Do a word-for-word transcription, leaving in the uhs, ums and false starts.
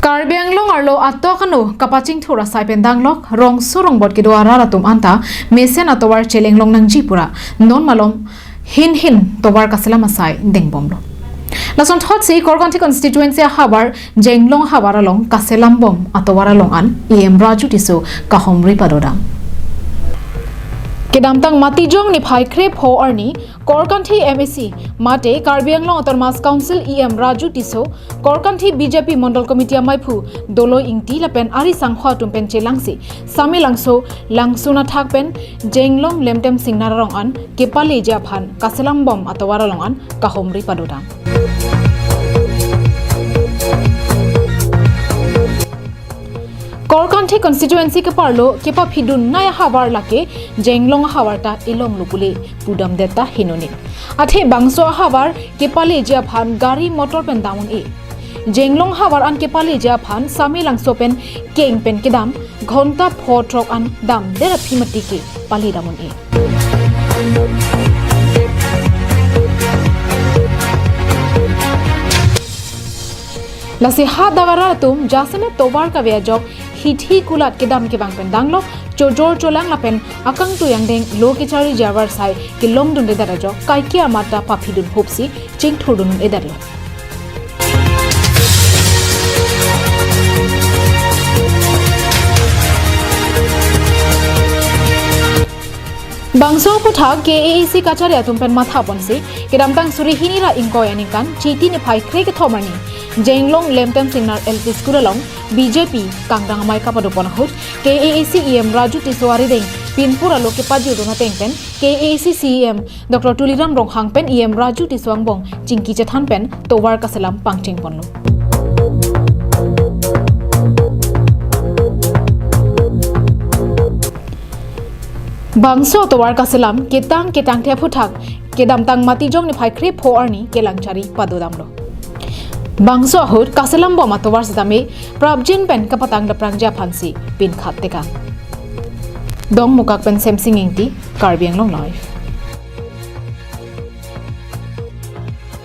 Karbi Anglong arlo atok ano kapachingthur asai pen danglok rongso rongbot kedo arat atum anta mesen atovar cheleng long nangji pura non malom hin hin tovar kaselam asai dengbomlo. Lason thotsi Korkanthi constituency ahavar Jenglong ahavar along kaselam bom atovar along an E M Raju Tisso kahomri padodam. Kedamtang Matijong niphai krepho arni Korkanthi M A C mate Karbi Anglong Autonomous Council E M Raju Tisso, Korkanthi B J P Mondol Committee amaiphu Doloi Ingti lapen ari sangho atum pen chelangsi Samelangso langsun athak pen Jenglong Lemtem Singnar arong an kepaleji aphan kaselam bom atovar along an kahomri padodam. Korkanthi constituency keparlo kepaphidun nai ahavar lake Jenglong ahavar ta elonglo pule pudamdet ta hinone. Athe bangso ahavar kepaleji aphan gari motor pen dam un-e. Jenglong ahavar an kepaleji aphan Samelangso pen keng pen kedam ghonta pho throk an damdet aphi mati kepale dam un-e. Lasi hadak arat atum jasemet tovar kave ajok hithi kulat kedam kevang pen danglok chojor cholang lapen akangtui angdeng lo kecharliji avarsai kelongdundedet ajok kaike amat ta paphidun phupsi chingthurdun un-edetlo. Bangso aphuthak K A A C kachari atum pen matha ponsi kedamtang suri hini ra ingkoi aningkan Chiti niphai krekethom arni Jenglong Lemtem Singnar L P School along B J P kangdang amei kapado pon ahut K A A C E M Raju Tisso arideng pinpur alo kepajudun ateng pen K A A C C E M Doctor Tuliram Ronghang pen E M Raju Tisso angbong chingki chethan pen tovar kaselam pangcheng ponlo. Bangso tovar kaselam ketang ketangthe aphuthak kedamtang Matijong niphai krepho arni kelang chari padodamlo. Bangso ahut kaselam bom atovar setame prapjin pen kapatang daprangji aphansi pinkhat tekang. Dongmukak pen Semsing Ingti, Karbi Anglong Live.